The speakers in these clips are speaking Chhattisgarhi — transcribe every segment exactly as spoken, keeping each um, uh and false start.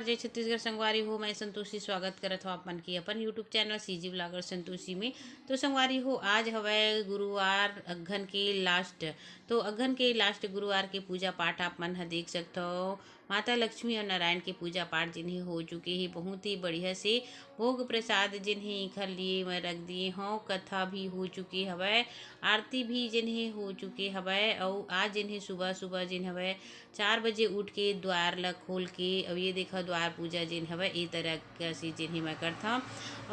जय छत्तीसगढ़ संगवारी हो, मैं संतोषी स्वागत करत हव आप मन के अपन YouTube channel CG blogger Santoshi में। तो संगवारी हो, आज हवय गुरुवार, अगहन के लास्ट। तो अगहन के लास्ट गुरुवार के पूजा पाठ आप मन ह देख सकथव। माता लक्ष्मी और नारायण के पूजा पाठ जिन्हें हो चुके हे, बहुत ही बढ़िया से भोग प्रसाद जिन्हें इखर लिए मैं रख दिए हव। कथा भी हो चुके हवय, आरती भी जिन्हें हो चुके हवय। अउ आज जिन्हें सुबह सुबह जिन हवय चार बजे उठ के द्वार ला खोल के, अउ ये देखा द्वार पूजा जिन हवय ए तरह से जिन्हें मैं करथव।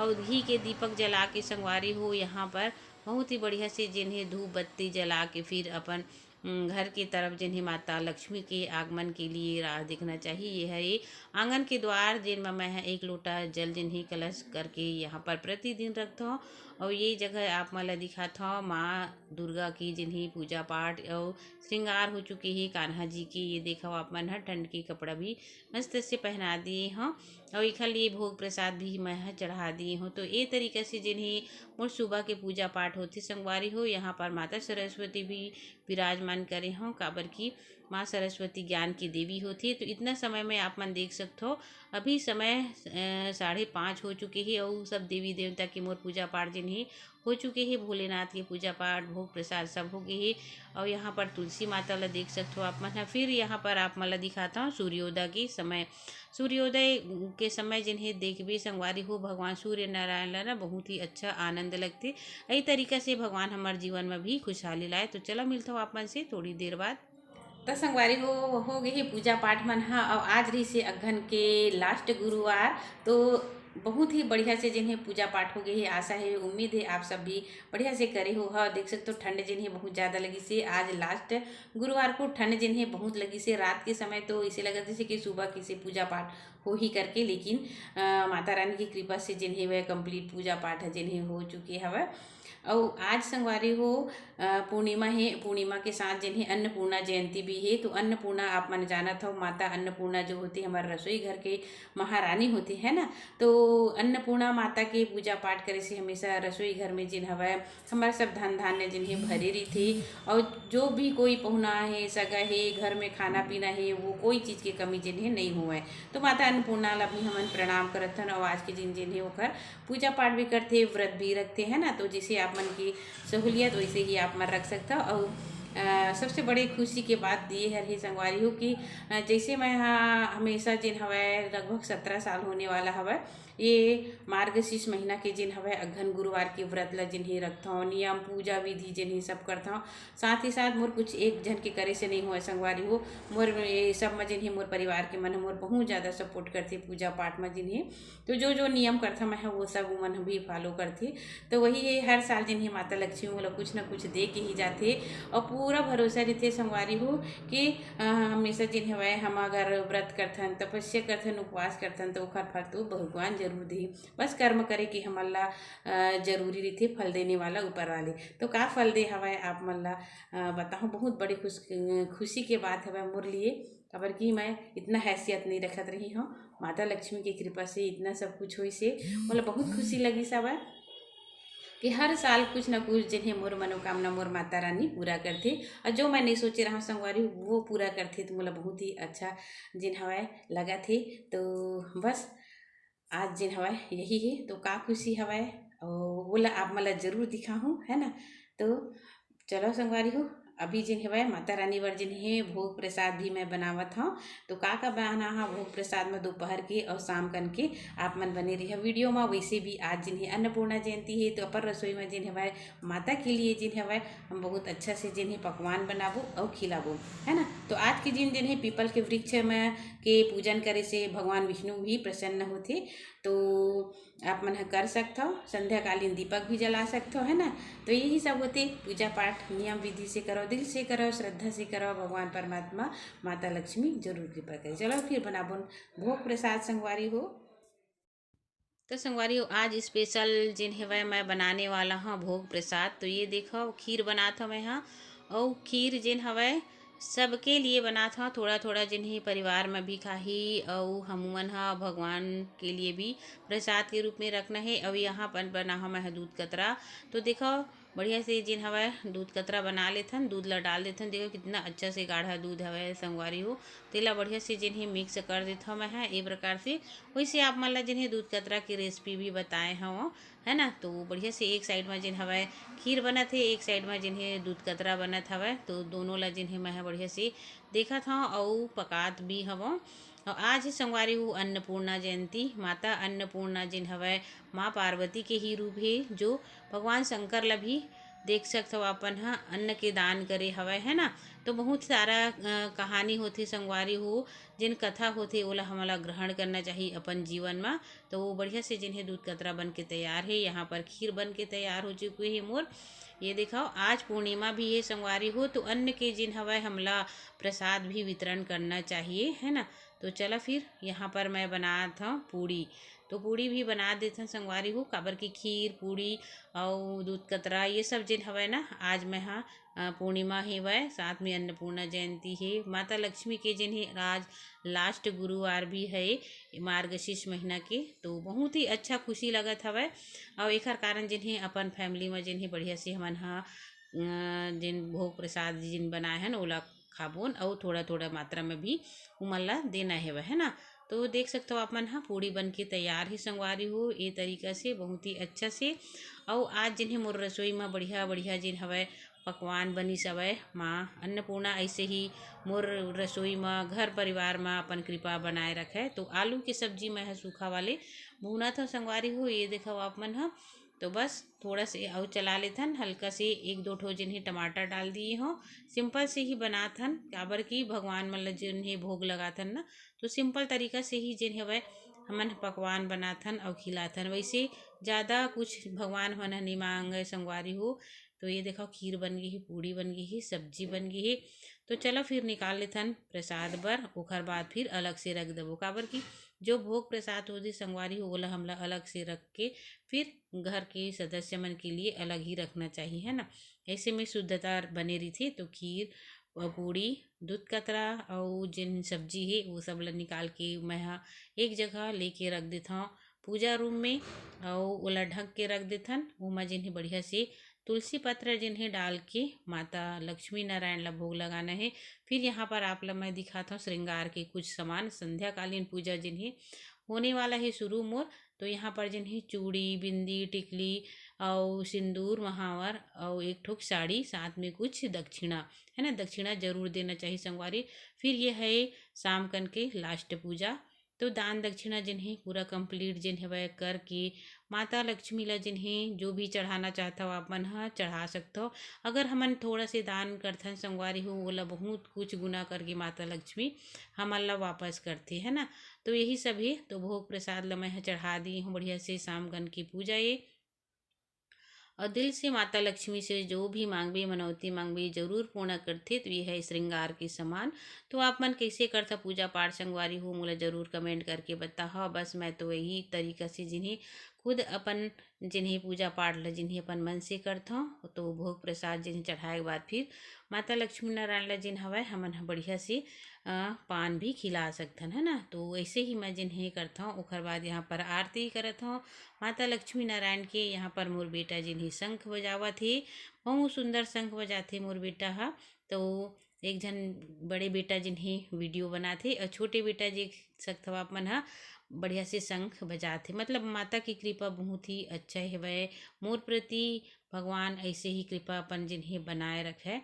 अउ घी के दीपक जला के संगवारी हो, यहाँ पर बहुत ही बढ़िया से जिन्हें धूप बत्ती जला के फिर अपन, उम, घर के तरफ जिन्हें माता लक्ष्मी के आगमन के लिए राह देखना चाहिए। ये हरे आंगन के द्वार जिन म मैं ह एक लोटा जल जिन्हें कलश करके यहाँ पर प्रतिदिन रखथव। अउ ये जगह आप मन ला दिखाथव माँ दुर्गा के जिन्हें पूजा पाठ अउ श्रृंगार हो चुके हे कान्हा जी के। ये देखव आप मन ह ठंड के कपड़ा भी मस्त से पहना दिए हव। अउ एखर लिए भोग प्रसाद भी मैं ह चढ़ा दिए हव। तो ए तरीका से जिन्हें मोर सुबह के पूजा पाठ होथे संगवारी हो, यहाँ पर माता सरस्वती भी विराजमान करे हव, काबर कि माँ सरस्वती ज्ञान की देवी होथे। तो इतना समय में आप मन देख सकथव, अभी समय, अ, साढ़े पाँच हो चुके हे अउ सब देवी देवता के मोर पूजा पाठ जिन्हें हो चुके हे। भोलेनाथ के पूजा पाठ, भोग प्रसाद सब हो गए हे। अउ यहाँ पर तुलसी माता ला देख सकथव आप मन ह। फिर यहाँ पर आप मन ला दिखाता हूँ सूर्योदय के समय। सूर्योदय के समय जिन्हें देखबे संगवारी हो, भगवान सूर्य नारायण ला ना बहुत ही अच्छा आनंद लगथे। यही तरीका से भगवान हमारे जीवन में भी खुशहाली लाए। तो चलो मिलता हूँ आप मन से थोड़ी देर बाद। त संगवारी हो, हो गए हे पूजा पाठ मन ह। अउ आज रहिसे अगहन के लास्ट गुरुवार, तो बहुत ही बढ़िया से जिन्हें पूजा पाठ हो गए हे। आशा है, उम्मीद है आप सब भी बढ़िया से करे हो। हाँ, देख सकते हो ठंड जिन्हें बहुत ज़्यादा लगी से। आज लास्ट गुरुवार को ठंड जिन्हें बहुत लगी से। रात के समय तो इसे लगा जैसे कि सुबह किसी पूजा पाठ हो ही करके, लेकिन अ, माता रानी की कृपा से जिन्हें वह कंप्लीट पूजा पाठ है जिन्हें हो चुके हवय। अउ आज संगवारी हो, अ, पूर्णिमा हे, पूर्णिमा के साथ जिन्हें अन्नपूर्णा जयंती भी हे। तो अन्नपूर्णा आप मन जानत हव, माता अन्नपूर्णा जो होती हमारे रसोई घर के महारानी होती है ना, तो अन्नपूर्णा माता के पूजा पाठ करे से हमेशा रसोई घर में जिन हवय हमारे सब धन धान्य जिन्हें भरे रहिथे। अउ जो भी कोई पहुना हे, सगा हे, घर में खाना पीना हे, वो कोई चीज़ के कमी जिन्हें नहीं होवय। तो माता अन्नपूर्णा ला भी हमन प्रणाम करत हन। अउ आज के दिन जिन्हें ओकर पूजा पाठ भी करथे, व्रत भी रखथे, है ना। तो जैसे आप मन की सहूलियत वैसे ही आप मन रख सकथव। अउ अ, सबसे बड़ी खुशी के बात ये हर ही संगवारी हो कि अ, जैसे मैं हा हमेशा जिन हवय लगभग सत्रह साल होने वाला हवय, ये मार्गशीर्ष महीना के जिन हवय अगहन गुरुवार के व्रत ला जिन ही रखथव, नियम पूजा विधि जिन ही सब करथव। साथ ही साथ मोर कुछ एक झन के करे से नहीं होय संगवारी हो, मोर ये सब में जिन ही मोर परिवार के मन ह मोर बहुत ज़्यादा सपोर्ट करथे पूजा पाठ में जिन ही। तो जो जो नियम करथव मैं ह वो सब उमन भी फॉलो करथे। तो वही है, हर साल जिन ही माता लक्ष्मी मोला कुछ ना कुछ दे के ही जाथे। और पूरा भरोसा रहिथे संगवारी हो कि अ, हमेशा जिन हवय हम अगर व्रत करथन, तपस्या करथन, उपवास करथन, तो ओखर फल तो भगवान जरूर देही। बस कर्म करे के हमन ला अ, जरूरी रहिथे, फल देने वाला ऊपर वाले। तो का फल दे हवय आप मन ला अ, बताहूँ, बहुत बड़ी खुश खुशी के बात हवय मोर लिए, काबर कि मैं इतना हैसियत नहीं रखत रही हूँ। माता लक्ष्मी के कृपा से इतना सब कुछ होइस हे, मोला बहुत खुशी लगिस हवय कि हर साल कुछ ना कुछ जिन्हें मोर मनोकामना मोर माता रानी पूरा करथे। और जो मैं नहीं सोचे रहा संगवारी, वो पूरा करथे, तो मोला बहुत ही अच्छा जिन हवय लगथे। तो बस आज जिन हवय यही हे, तो का खुशी हवय, अउ वो ला आप मन ला जरूर दिखाहूँ, है ना। तो चलो संगवारी हो, अभी जिन हवय माता रानी बर जिन हे भोग प्रसाद भी मैं बनावत हव। तो का का बनाना हा भोग प्रसाद में दोपहर के और शाम कन के, आप मन बने रहिए वीडियो में। वैसे भी आज जिन हे अन्नपूर्णा जयंती हे, तो अपन रसोई में जिन हवय माता के लिए जिन हवय हम बहुत अच्छा से जिन हे पकवान बनाबो और खिलाबो, है ना। तो आज के जिन जिन हे पीपल के वृक्ष में के पूजन करे से भगवान विष्णु भी प्रसन्न होथे। तो आप मन ह कर सकथव, संध्याकालीन दीपक भी जला सकथव, है ना। तो यही सब होथे पूजा पाठ, नियम विधि से करव, दिल से करव, श्रद्धा से करव, भगवान परमात्मा माता लक्ष्मी जरूर कृपा करे। चलो फिर बनाबोन भोग प्रसाद संगवारी हो। तो संगवारी हो, आज स्पेशल जिन हवय मैं बनाने वाला हूँ भोग प्रसाद। तो ये देखो खीर बनात हूँ मैं, हाँ, अउ खीर जिन हवय सबके लिए बनात हव, थोड़ा-थोड़ा जिन्हें परिवार में भी खाही, अउ हमन ह भगवान के लिए भी प्रसाद के रूप में रखना हे। अउ यहाँ पर बना हव मैं ह दूध कतरा। तो देखव, बढ़िया से जेन हवय दूध कतरा बना लेथन, दूध ला डाल देथन। देखो कितना अच्छा से गाढ़ा दूध हवय संगवारी हो। तेला बढ़िया से जेन हे मिक्स कर देथव मैं ह ए प्रकार से। वैसे आप मन ला जेन हे दूध कतरा के रेसिपी भी बताए हव, है ना। तो बढ़िया से एक साइड में जेन हवय खीर बनत हे, एक साइड में जेन हे दूध कतरा बनत हवय। तो दोनों ला जेन हे मैं ह बढ़िया से देखत हव अउ पकात भी हवं। अउ आज ही संगवारी हो अन्नपूर्णा जयंती। माता अन्नपूर्णा जेन हवय माँ पार्वती के ही रूप हे, जो भगवान शंकर ला भी देख सकथव अपन ह अन्न के दान करे हवय, है ना। तो बहुत सारा अ, कहानी होथे संगवारी हो, जेन कथा होथे ओला हमला ग्रहण करना चाही अपन जीवन म। तो वो बढ़िया से जेन हे दूध कतरा बन के तैयार हे, यहाँ पर खीर बन के तैयार हो चुके हे मोर। ये देखव आज पूर्णिमा भी हे संगवारी हो, तो अन्न के जेन हवय हमला प्रसाद भी वितरण करना चाहिए, है ना। तो चला फिर यहाँ पर मैं बनात हव पूड़ी। तो पूड़ी भी बना देथन संगवारी हो, काबर कि खीर पूड़ी अउ दूध कतरा ये सब जेन हवय ना, आज मैं ह अ, पूर्णिमा हेवय, साथ में अन्नपूर्णा जयंती हे, माता लक्ष्मी के जेन हे आज लास्ट गुरुवार भी हे मार्गशीर्ष महीना के। तो बहुत ही अच्छा खुशी लगत हवय। अउ एखर कारण जेन हे अपन फैमिली में जेन हे बढ़िया से हमन ह अ, जेन भोग प्रसाद जिन बनाए हन ओला खाबोन अउ थोड़ा थोड़ा मात्रा में भी उमन ला देना हेवय, है ना। तो देख सकथव आप मन ह पूड़ी बन के तैयार हे संगवारी हो, ए तरीका से बहुत ही अच्छा से। अउ आज जेन हे मोर रसोई म बढ़िया बढ़िया जेन हवय पकवान बनिस हवय माँ अन्नपूर्णा ऐसे ही मोर रसोई म घर परिवार म अपन कृपा बनाए रखे। तो आलू के सब्जी मैं ह सूखा वाले भूनत हव संगवारी हो, ये देखव आप मन ह। तो बस थोड़ा से अउ चला लेथन, हल्का से एक दो ठो जेन हे टमाटर डाल दिए हो। सिंपल से ही बनाथन, काबर कि भगवान मन ल जेन हे भोग लगाथन ना, तो सिंपल तरीका से ही जेन हवय हमन पकवान बनाथन अउ खिलाथन। वैसे ज़्यादा कुछ भगवान मन ह नहीं मांगे संगवारी हो। तो ये देखो खीर बन गई ही, पूड़ी बन गई ही, सब्जी बन गई ही। तो चलो फिर निकाल लेथन प्रसाद बर, ओखर बाद फिर अलग से रख देबो, काबर कि जो भोग प्रसाद होथे संगवारी हो ओला हमला अलग से रख के फिर घर के सदस्य मन के लिए अलग ही रखना चाहिए, है ना। ऐसे में शुद्धता बने रहिथे। तो खीर अउ पूड़ी, दूध कतरा अउ जेन सब्जी हे वो सब ला निकाल के मैं ह एक जगह लेके रख देथव पूजा रूम में। अउ ओला ढक के रख देथन। ओमा जेन हे बढ़िया से तुलसी पत्र जेन हे डाल के माता लक्ष्मी नारायण ला भोग लगाना हे। फिर यहाँ पर आप ला मैं दिखात हव श्रृंगार के कुछ सामान, संध्याकालीन पूजा जेन हे होने वाला हे शुरू मोर। तो यहाँ पर जेन हे चूड़ी, बिंदी, टिकली अउ सिंदूर, महावर अउ एक ठोक साड़ी, साथ में कुछ दक्षिणा, है ना, दक्षिणा जरूर देना चाहिए संगवारी। फिर ये है शाम कन के लास्ट पूजा। तो दान दक्षिणा जेन हे पूरा कंप्लीट जेन हवय करके माता लक्ष्मी ला जेन हे जो भी चढ़ाना चाहत हव आप मन ह चढ़ा सकथव। अगर हमन थोड़ा से दान करथन संगवारी हो, ओला बहुत कुछ गुना करके माता लक्ष्मी हमन ला वापस करथे, है ना। तो यही सब हे। तो भोग प्रसाद ला मैं ह चढ़ा दी हूँ बढ़िया से शाम कन की पूजा ये। और दिल से माता लक्ष्मी से जो भी मांगबे, मनौती मांगबे, जरूर पूर्ण करथे। तो ये है श्रृंगार के समान। तो आप मन कैसे करथा पूजा पाठ संगवारी हो, मोला जरूर कमेंट करके बताहा। बस मैं तो यही तरीका से जिन्हें खुद अपन, जिन्हें पूजा पाठ ला जिन्हें अपन मन से करथव, तो भोग प्रसाद जिन्हें चढ़ाए के बाद फिर माता लक्ष्मी नारायण ला जिन हवय हमन ह बढ़िया से अ, पान भी खिला सकथन, है ना। तो ऐसे ही मैं जिन्हें करथव। ओखर बाद यहाँ पर आरती करत हव माता लक्ष्मी नारायण के। यहाँ पर मोर बेटा जिन्हें शंख बजावत हे, बहुत सुंदर शंख बजाथे मोर बेटा ह। तो एक झन बड़े बेटा जिन्हें वीडियो बनाथे और छोटे बेटा जे सकथव आप मन ह बढ़िया से शंख बजाथे। मतलब माता की कृपा बहुत ही अच्छा हेवय मोर प्रति। भगवान ऐसे ही कृपा अपन जिन्हें बनाए रखे।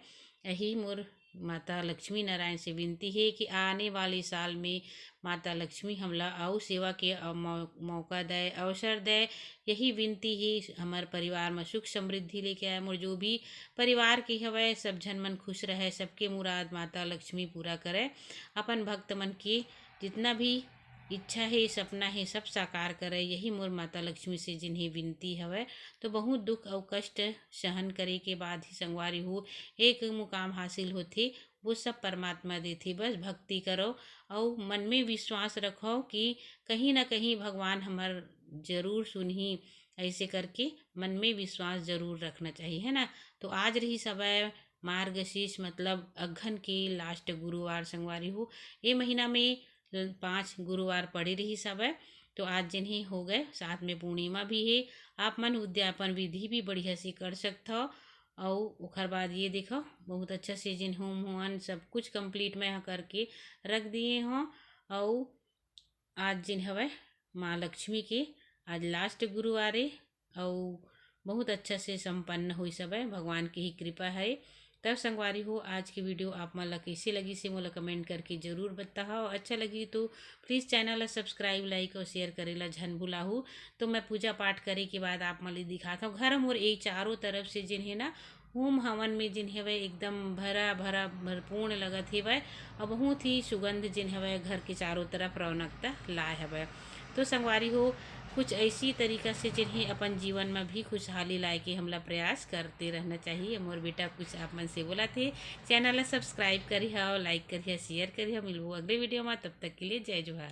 यही मोर माता लक्ष्मी नारायण से विनती हे कि आने वाले साल में माता लक्ष्मी हमला अउ सेवा के अ, मौ-, मौका दे, अवसर दे। यही विनती हे, हमर परिवार में सुख समृद्धि लेके आए। मोर जो भी परिवार के हवय, सब झन मन खुश रहे, सबके मुराद माता लक्ष्मी पूरा करे। अपन भक्त मन के जितना भी इच्छा हे, सपना हे, सब साकार करे, यही मोर माता लक्ष्मी से जिन्हें विनती हवय। तो बहुत दुख अउ कष्ट सहन करे के बाद ही संगवारी हो एक मुकाम हासिल होथे, वो सब परमात्मा देथे। बस भक्ति करो अउ मन में विश्वास रखो कि कहीं ना कहीं भगवान हमर जरूर सुनही। ऐसे करके मन में विश्वास जरूर रखना चाहिए, है ना। तो आज रही समय मार्गशीर्ष मतलब अगहन के लास्ट गुरुवार संगवारी हो। ये महीना में पाँच गुरुवार पड़े रही हवय। तो आज जिन्हें हो गए, साथ में पूर्णिमा भी हे। आप मन उद्यापन विधि भी बढ़िया से कर सकथव। अउ ओखर बाद ये देखो, बहुत अच्छा से जेन होम हवन सब कुछ complete मैं ह करके रख दिए हों। अउ आज जेन हवय माँ लक्ष्मी के आज last गुरुवार ए, अउ बहुत अच्छा से संपन्न होइस हवय, भगवान के ही कृपा है। तब संगवारी हो, आज की video आप मन ला कइसे लगिस हे, मोला comment करके जरूर बताहव। अच्छा लगी तो please channel ला subscribe, like और share करे ला झन भुलाहू। तो मैं पूजा पाठ करे के बाद आप मन ला दिखात हव। घर मोर ए चारों तरफ से जेन हे ना, होम हवन में जेन हवय एकदम भरा भरा भरपूर्ण लगत हेवय, और बहुत ही सुगंध जेन हवय घर के चारों तरफ रौनकता लाए हवय। तो संगवारी हो, कुछ ऐसी तरीका से जेन हे अपन जीवन में भी खुशहाली लाए के हमला प्रयास करते रहना चाहिए। मोर बेटा कुछ आप मन से बोलत हे, channel ला subscribe करिहव, like करिहव, share करिहव। मिलबो अगले video में, तब तक के लिए जय जोहार।